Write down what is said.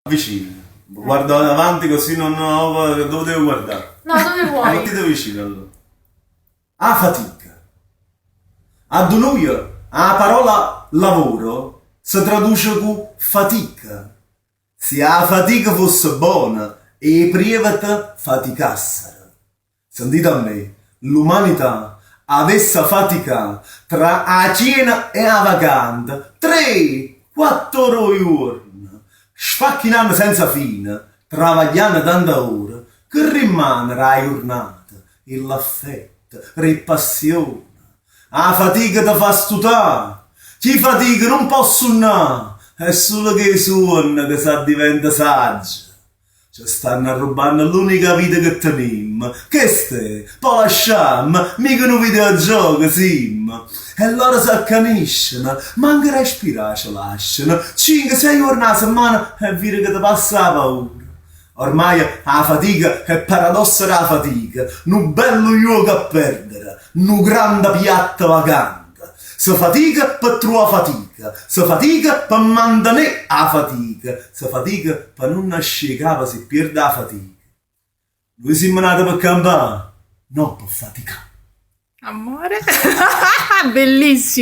Vicino. Guardo avanti così non ho... Dove devo guardare? No, dove vuoi. Mettete vicino allora. 'A fatica. Addu nuje 'a parola lavoro se traduce cu fatica. Si 'a fatica fosse bona, 'e prievete faticassero. Sentite a me, l'umanità avessa faticà tra 'a chiena e 'a vacante tre, quatt'ore 'o juorno, sfacchinanno senza fine, travaglianno tanta ore, che rimmane d' 'a jurnata, 'e l'affetto, d' 'e passione? 'A fatica te fa stutà, chi fatica nun po' sunnà, è sulo cu 'e suonne ca s'addiventa saggio. Ce stanno arrubbanno l'unica vita che tenimmo, chest'è, po' lasciammo, mica nu videogioco simmo. E lloro s'accanisceno, manco respirà ce lasciano, cinche, sei juorne 'a semmana e vire che te passa 'a paura. Ormaje 'a fatica è paradosso d' 'a fatica, nu bellu juoco a perdere, Nu granda piatto vacante. Se fatica pe truvà fatica, se fatica pe mantenè 'a fatica, se fatica pe nun ascì 'e capa si pierde 'a fatica. Nuje simmo nate pe campà, no pe faticà. Amore. Bellissimo.